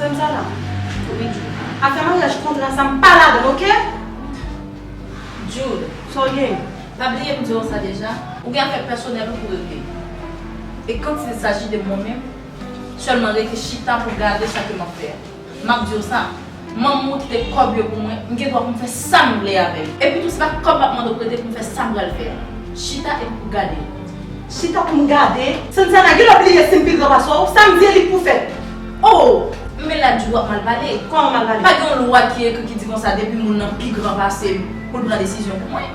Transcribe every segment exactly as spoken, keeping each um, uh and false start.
Santana. Wi, Jude. Afè maryaj kontra sa, m pa ladan, oke? Jude. Sa w gen? Pa bliye m di w sa deja. Ou gen afè pèsonèl ou pou regle. E quand il s'agit de mwen menm, sèlman rete chita pou gade sa ke m ap fè a. M ap di w sa, manman w kite kòb yo pou mwen, m gen dwa pou m fè sa m vle avè l. Epi tou, se pa kòb m ap mande w prete pou m fè sa m pral fè a. Chita epi pou gade. Chita pou m gade? Santana, genlè w bliye si m pi gran pase w, sa m di e li k pou fè. Oh! Men la, Jude, w ap mal pale. Kòman mal pale? Pa gen yon lwa ki ekri ki di konsa depi moun nan pi gran pase m pou l pran desizyon pou mwen.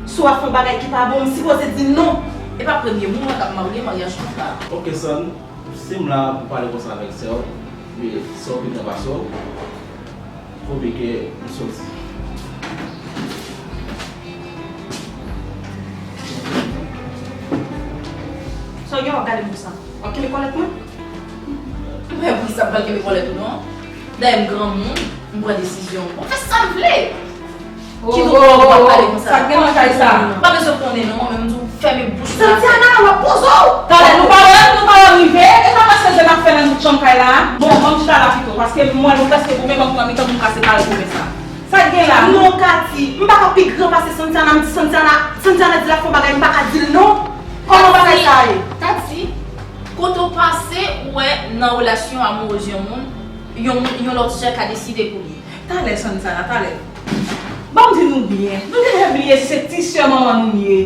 Si w ap fè yon bagay ki pa bon, m sipoze di non. E pa premye moun mwen k ap marye maryaj kontra. Ok, San. Si m la pou pale konsa avèk sè w, men sè w pi gran pase w, fò byen ke m soti. Sa w gen w ap gade m konsa? W ap kenbe kòlèt mwen? Mwen, poukisa m pral kenbe kòlèt ou non? Dayè m granmoun, m pran desizyon. Mwen fè sa m vle. Ki nou pran pou w ap pale konsa? Sa k gen nan kay sa? M pa bezwen konnen non, mwen menm m di w fèmen bouch ou. Santiana, w ap poze w! Talè nou pa wè, nou pa wè rive, e pa paske zen ap fè nan bout chanm kay la? Bon, ban m chita la pito, paske m wè nou prèske goumen, ban m pran mitan pou m kase kal goumen sa. Sa k gen la? Non, Katy, m pa ka pi gran pase Santiana, m di Santiana, Santiana di l ap fè yon bagay, m pa ka di l non. Kòman bagay sa ye? Tati, kote w pase, ou wè nan relasyon amourèz yon moun, yon, yon lòt sè ka deside pou li. Talè, Santiana, talè. Ban m di nou byen, nou genlè bliye si se ti sè manman nou n ye.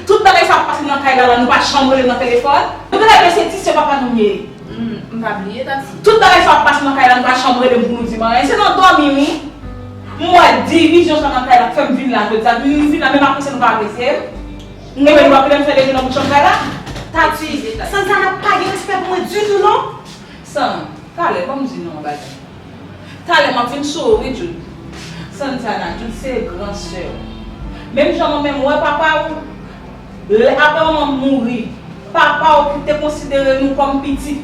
Tout bagay sa ap pase nan kay la, la, nou pa janm rele m nan telefòn. Nou genlè bliye se ti sè papa nou n ye. Hmm, m pa bliye, Tati. Tout bagay sa ap pase nan kay la, nou pa janm rele m pou nou di m anyen. Se nan dòmi, wi. M wè divizyon sa nan kay la k fè m vin la jodi a. M vin la, menm apresye nou pa apresye m. M gen dwa kite m fè de jou nan bout chanm kay la. Tati, Santiana pa gen respè pou mwen ditou non. San, talè, ban m di nou yon bagay. Talè m ap vin sou ou wi, Jude. Santiana, Jude se gran sè w. Menm jan mwen menm wè papa w, lè apre manman m mouri, papa w ki te konsidere nou kòm pitit,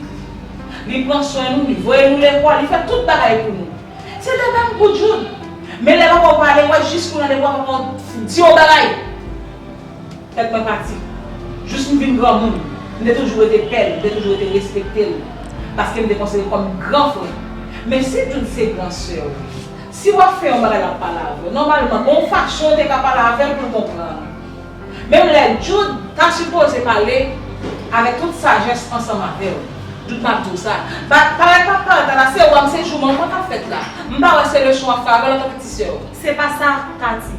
li pran swen nou, li voye nou lekòl, li fè tout bagay pou nou. Se de menm pou Jude. Men lè papa w pale, w wè jis kounye a depi papa w di yon bagay. Tèt mwen pati. Jis m vin granmoun, m te toujou rete pè l, m te toujou rete respekte l, paske m te konsidere l kòm gran frè. Men si Jude se gran sè w, si w ap fè yon bagay l ap pale avè w, nòmalman, gen yon fason w te ka pale avè l pou l konprann. Menm lè Jude ta sipoze pale avèk tout sajès ansanm avè w. Jude, m ap di w sa. Pa, parèt pa parèt la, se ou a m, se jouman mwen k ap fèt la. M pa wè se leson w ap fè avè l antanke ti sè w. Se pa sa, Tati.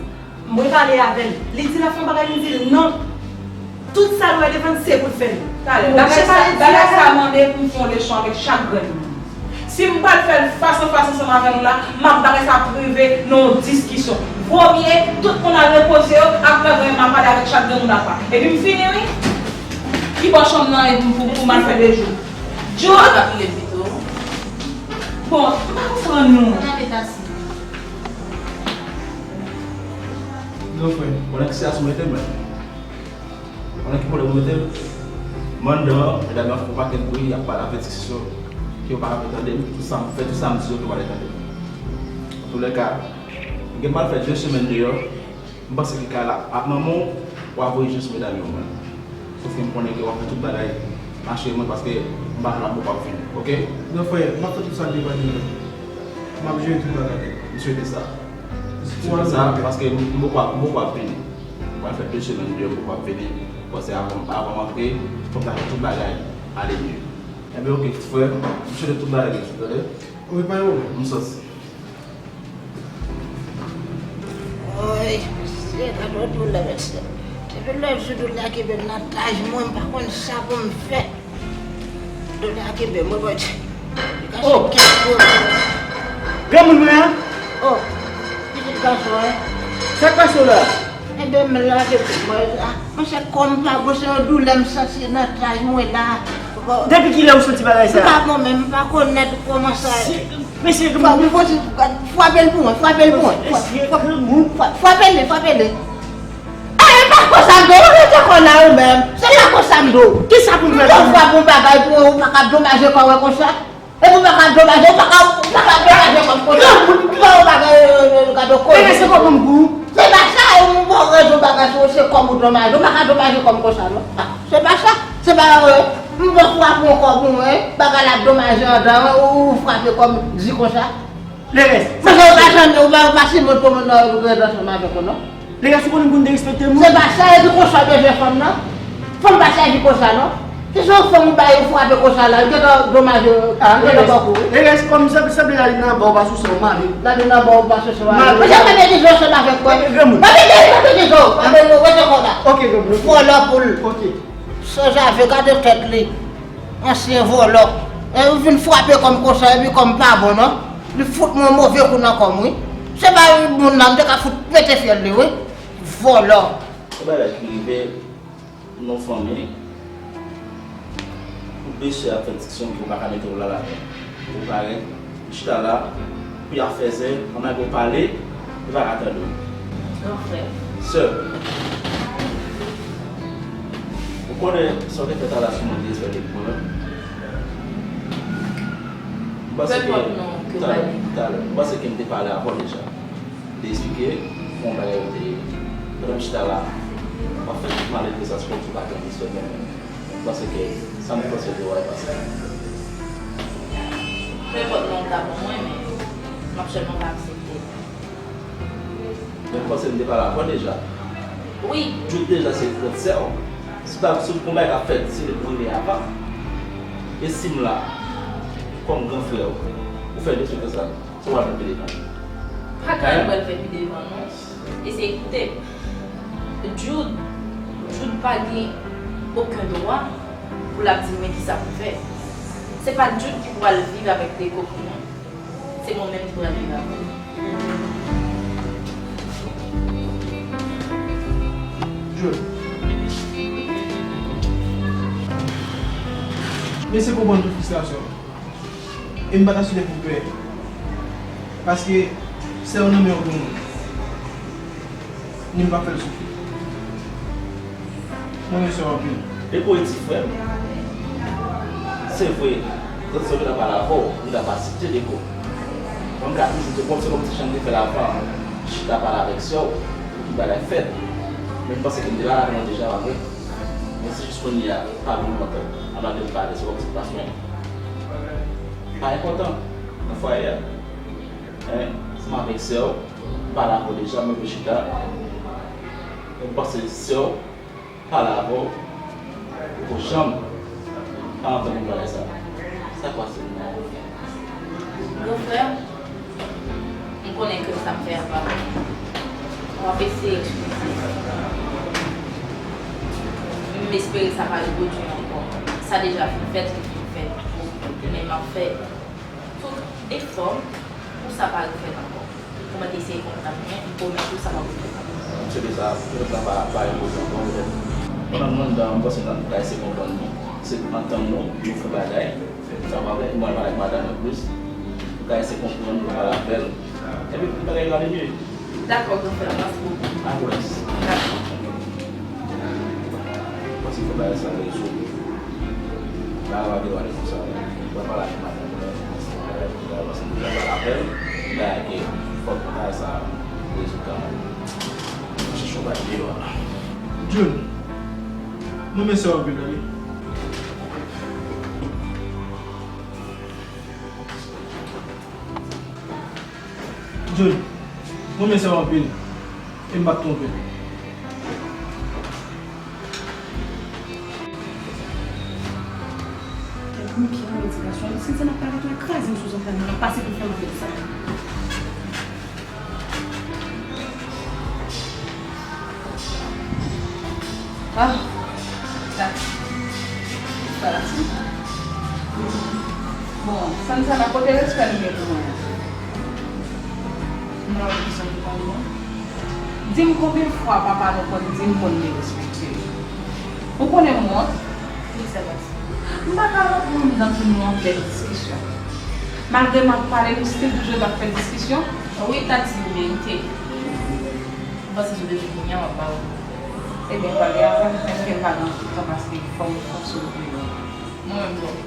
Mwen pale avè l. Li di l ap fè yon bagay, m di l non. Tout sa l wè devan l, se pou l fè l. Talè, bagay sa, bagay sa mande pou m fè yon leson avèk chak grenn moun. Si m pral fè l fas an fas ansanm avè nou la, m ap bagay sa ap rive nan yon diskisyon. Vomye tout moun al repoze yo, apre mwen m ap pale avèk chak grenn moun apa. Epi m fini wi. Ki bò chanm nan e pou, pou, pou m al fè de jou? Djo. Bon, m pa konprann nou. Non, frè. Konnen ki sitiyasyon w mete m la? Konnen ki pwoblèm w mete m? M anndan an, medam yo ap fè yon pakèt bri, y ap pale avèk ti sè yo, ke yo pa ka vle tande m, tout sa m fè, tout sa m di yo, ke yo pa vle tande m. Antoulèka, m gen pral fè de semèn deyò, m panse ke kay la ap manman w, w ap voye jis medam yo ban m. Sòf ke m konnen ke w ap fè tout bagay mache mwen paske m pa janm ap wè w ap vini, oke? Non, frè, m ap fè tout sa k depann de mwen. M ap jere tout bagay. M swete sa. M swete sa, paske m poko ap, m poko ap vini. M pral fè de semèn deyò, m poko ap vini. Paske avan, avan m antre, fòk m ta fè tout bagay ale mye. Ebyen, oke, ti frè, m swete tout bagay reyisi, tande? Wi, pa gen pwoblèm. M sòti. Oy, mesye, gade yon doulè, mesye. Depi lòt jou doulè a kenbe m nan taj mwen, m pa konn sa pou m fè. Doulè a kenbe m, wi, Bondye. Li ka Oh! Chèche kèk gwo. Granmoun mwen an? Oh, pitit gason, wi. Sa k pase w la? Ebyen, m la, depi mwen la. Monchè, kò m pa bon, se yon doulè m santi nan taj mwen la. Bon. Depi kilè ou santi bagay sa? M pa bon, men m pa konèt kòman sa ye. Mesye, granmoun. Fwa-, fwa-, frape l pou mwen, frape l pou mwen. Mesye, granmoun. Fwa-, frape l, frape l. Eh, e pa konsa m do, ou rete kò la ou menm. Se pa konsa m do. Kisa pou m fè? M fè w frape yon bagay pou ou pa ka domaje kò w konsa. Epi w pa ka domaje, ou pa ka, ou pa ka domaje kò m konsa. Ou pa yon bagay, euh, euh, gade kò. Lere se kò pou m kou. Se pa sa, ou pa wè yon bagay, se, se kò m ou domaje. Ou pa ka domaje kò m konsa, non. Ah, se pa sa. Se pa, euh, m pa frape yon kò pou mwen, bagay la domaje andan, ou, ou frape kò m di konsa. Lere. Paske ou pa janm, ou pa, ou pa sipoze pran moun nan reprezante ansanm avèk ou, non. Lere, si w konnen m konn derespekte moun. Se pa sa, epi konsa w bezwen fanm nan. Fanm pa sèvi konsa, non. Si se yon fanm ou bay, ou frape konsa la, li gentan domaje, ah, li gentan bòkò, wi. Lere, se kòm sa, sa vle la, li nan ba w pa sou sa, ou male. La, li nan ba w pa sou sa, male. Male. Mwen, jan mwen degize ansanm avèk mwen. Eh, granmoun. Mwen degize, mwen degize, mwen degize, rete kò la. Ok, granmoun. Vòlò poul. Ok. Sanzave, gade tèt li. Ansyen vòlò. E ou vin frape kò m konsa, epi kò m pa bon, non? Li fout mwen move kou nan kò m, wi. Se pa moun nan, m te ka fout pete fyèl li, wi. Vòlò. Se bagay ki rive nan fanmi. Ou mesye ap fè diskisyon ki ou pa ka mete w la ladan. Ou parèt, ou chita la, pou y ap fè zen, ann al pou pale, li pa ka tande w. Gran frè. Sè, ou konnen sa w te fè talè a sou mwen te espere pou mwen. M panse ke talè, talè, m panse ke m te pale avè w deja. M te esplike kòman bagay yo te ye. Pandan m chita la, m ap fè tout maledvesans kòmsi w pa gen istwa gen menm. M panse ke sa m te panse yo te wè pase. Nenpòt non w ta ban mwen, men m ap sèlman pa aksepte. Men m panse m te pale avè w deja. Wi. Jude deja se frè sè w. Si pa, si gon bagay k ap fèt, se li pou rele avan. E si m la, kòm gran frè w, ou fè l derespekte sa. Sa w pral fè pi devan? Pa gen anyen m pral fè pi devan, non. Eseye koute m. Jude, Jude pa gen okenn dwa pou l ap di m men kisa pou m fè. Se pa Jude ki pral viv avèk Deko pou mwen. Se mwen menm ki pral viv avè l. Jude. M eseye konprann tout fristrasyon w. E m pa ta swete pou w pè. Paske sè w nan men yon granmoun. Ni m p ap fè l soufri. Mwen renmen sè w anpil. Deko e ti frè m. Se vre, lòt sè w te ka pale avè w, li ta pa site Deko. Mwen m ka toujou di w, bon, se kòmsi jan m te fè l avan, chita pale avèk sè w, pou tout bagay fèt. Men m panse ke m te pale avè w deja, pa vre? Men se jis kounye a, pa vin kontan. Ann al vin pale, se kòmsi m pa swen. Pa enpòtan nan fwaye a. Hein? Se m avèk sè w, m pale avè w deja, mwen vin chita. Mwen panse sè w pale avè w, ou janm pa antann bagay sa. Sa k pase? Gran frè, m konnen ke sa m fè a pa bon. W ap eseye eskize. M espere sa pa repwodui ankò. Sa deja fin fèt, li fin fèt. Men m ap fè tout efò m pou sa pa refèt ankò. Kòman te eseye konprann mwen, m pwomèt ou sa p ap refèt ankò. M swete sa, m swete sa pa, pa rive ankò, m swete. Pandan nou anndan, m panse nou ka eseye konprann nou. Se antann nou, nou fè bagay. Sa pa vle, mwen pale ak madanm mwen plis. Nou ka eseye konprann, nou pale avè l. Epi, bagay yo ale mye. Dakò, gran frè, mèsi bokou. Dakò. Paske fò bagay sa rezoud. Bagay pa gen dwa rete konsa. Mwen pale ak madanm mwen, paske mwen pale avè l, bagay ke fòk bagay sa rezoud kanmenm. Mwen chèche yon bagay deyò a. Jun, mwen renmen sè w anpil, tande. Jun, mwen renmen sè w anpil, e m p ap twonpe l. Tèt mwen ki Sitiyasyon, si se n ap pale tou, kraze m sou zòt la, m ap pase pou fè m fè sa. Ah, sa, sa la, si. Bon, Sansana, kote respè nou gen pou mwen an? M pa wè ki sa ki pale non. Di m konbyen fwa papa nou konn di m pou n derespekte l? Ou konnen m wont? Wi, sa pase. M pa ka rantre anndan pou nou antre nan diskisyon. Malgre m ap pale, nou still toujou ap fè diskisyon. Wi, Tati, ou merite. M panse sou depi kounye a, w ap ba ou. Ebyen, pale avè m, èske m pa nan tout tan paske fò m fòse w pou yo? Mwen menm, bon.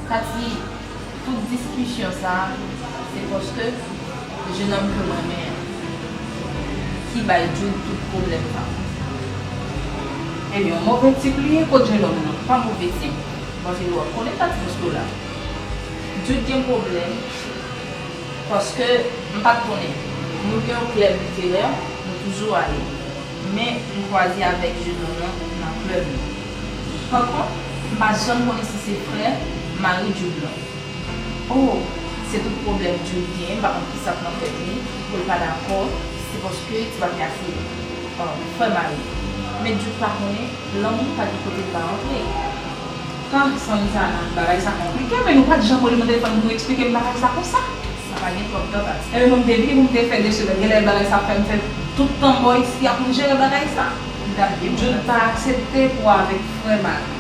Tati, tout diskisyon sa a, se paske jenòm ke m renmen an ki bay Jude tout pwoblèm sa. Ebyen, yon move tip li ye kot jenòm nan. Pa move tip. Bon, se nou ap konnen Tati Mousko la. Jude gen pwoblèm paske m pa t konnen. Nou gen yon klèb literè, nou toujou ale. Men, m kwaze avèk jenòm nan nan klèb li. Pankont, m pa janm konnen si se frè mari Jude lan. Oh, se tout pwoblèm Jude genyen, m pa konn kisa k nan tèt li, pou l pa dakò, se paske ti bagay la se, um, frè mari. Men Jude pa konnen, lanmou pa gen kote l pa rantre. Ah, Sansana, bagay sa konplike, men nou pa t janm rele m nan telefòn pou nou eksplike m bagay sa konsa. Sa pa gen twòp tan, Tati. Ebyen, mwen, m te vini pou m te fè de semèn. Genlè bagay sa fè m fè tout tan m bò isi a pou m jere bagay sa. Jude pa aksepte pou avèk frè mari.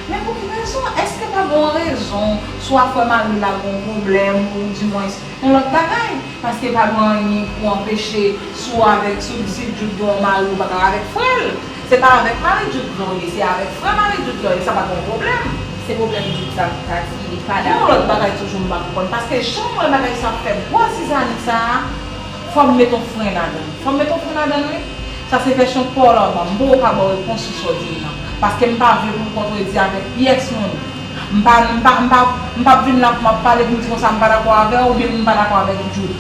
Men pou ki rezon? Èske pa gen yon rezon? Swa frè mari l la gen yon pwoblèm, ou dimwens yon lòt bagay? Paske pa gen anyen pou anpeche, si w avèk, si, si Jude gen yon mari, ou pa ka avèk frè l. Se pa avèk mari Jude lan w ye, se avèk frè mari Jude lan w ye, sa pa gen yon pwoblèm. Se pwoblèm Jude sa, Tati, li pa dakò. Gen yon lòt bagay toujou m pa konprann, paske jan m wè bagay sa ap fè gwo zizani sa a, fò m met yon fren ladan l. Fò m met yon fren ladan l, wi. Sa se vèsyon k pa w la w ban m. M poko ka ba w repons sou sa w di m nan. Paske m pa vle pou m kontredi avèk pyès moun. M pa, m pa, m pa, m p ap vin la pou m ap pale pou m di konsa m pa dakò avè w oubyen m pa dakò avèk Jude.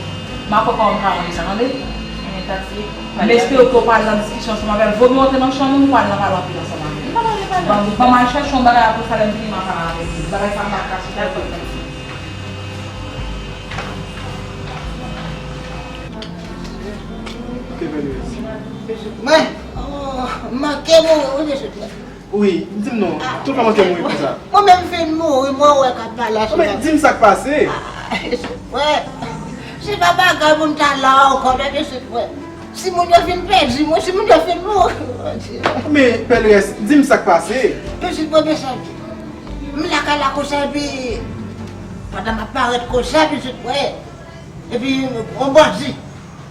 M a kwè kòman m ka ranje sa, tande? Ebyen, Tati, m espere ke w pa al nan diskisyon ansanm avè l. Vo mye w antre nan chanm ou, ou pa al nan pale anpil ansanm avè l. M pa pale, pale. Ban, ban m al chèche yon bagay apre sa, lè m vini, m a pale avè l. Bagay sa m pa ka sipòte. Dakò, Tati. Ok, bèl rès. Mwen, oh, manke mouri, wi, mesye. Wi, di m non, tout fwa manke mouri konsa. Mwen menm fin mouri, mwen wè k ap pale a. Non, men di m sa k pase. Ah, wè, se pa bagay pou m ta la ankò, men mesye, wè. Si moun yo fin pèdi mwen, si moun yo fin mouri, Bondye. Men, bèl rès, di m sa k pase. Mesye, mwen, mesye, m lakay la konsa, epi pandan m ap parèt konsa, mesye, wè. Epi, yon bandi,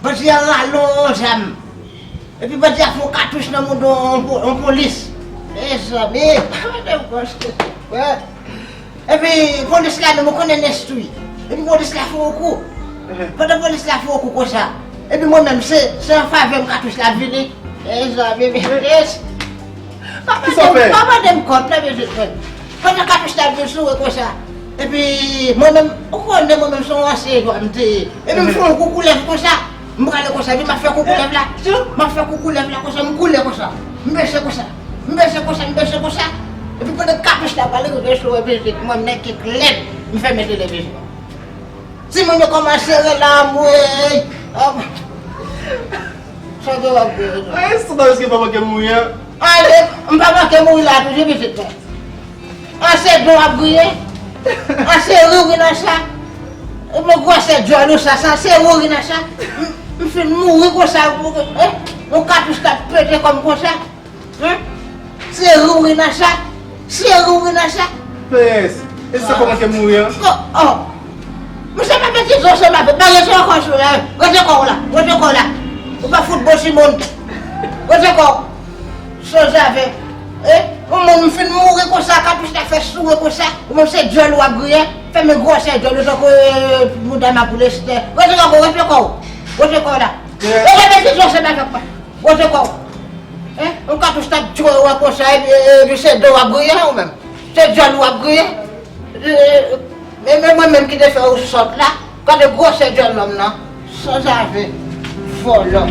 bandi a rale yon zam. Epi bandi a fè yon katouch nan mouda yon po-, yon polis. Mezanmi, wè. Epi polis la menm, ou konnen enstwi. Epi polis la fè yon kou. Pandan polis la fè yon kou konsa, epi mwen menm, se, se an favè m katouch la vini. Mezanmi, mesye. Pa mande m, pa mande m kòb, non, mesye, frè m. Pandan katouch la ap vin sou ou konsa. Epi, mwen menm, ou konnen mwen menm se yon ansyen jwa m te ye. Epi m fè yon kou koulèv konsa. M prale konsa, epi m ap fè kou koulèv la. M ap fè kou koulèv la konsa, m koule konsa. M bese konsa. M bese konsa, m bese konsa. Epi pandan katouch la prale rive sou ou, epi mwen menm ki klèb, m fèmen tele, mesye. Timoun yo kòmanse rele anmwey. Sa gen w ap griye tou? Ay, sou ta riske pa manke mouri an. Ale, m pa manke mouri la toujou, pitit mwen. An se dlo w ap griye? An se ri w ri nan sa? Ebyen gwosè djòl ou sa, sa se ri w ri nan sa? M, m fin mouri konsa, eh? Yon katouch k ap pete kò m konsa. Hen? Se ri w ri nan sa? Se ri w ri nan sa? P S, e sa kòman ke mouri an? Oh, oh. Misye pa mete zo se mabe, pa rete ankò sou la. Rete kò w la, rete kò w la. Ou pa fout bon timoun. Rete kò w. Sanzave. Eh, yon moun m fin mouri konsa, katouch la fè sou ou konsa. Ou menm se djòl w ap griye. Fèmen gwosè djòl ou tankou, eh, mouda mapoulestè. Rete kò w, rete kò w. Rete kò w la. E repete zo se mabe. Wote kò w. Hein? Yon katouch t ap tchwe w konsa, epi, epi se do w ap griye, ou menm. Se djòl ou ap griye. E, e, e mwen menm ki te fè w sòt la. Gade gwosè djòl nonm nan. Sanzave. Vòlò.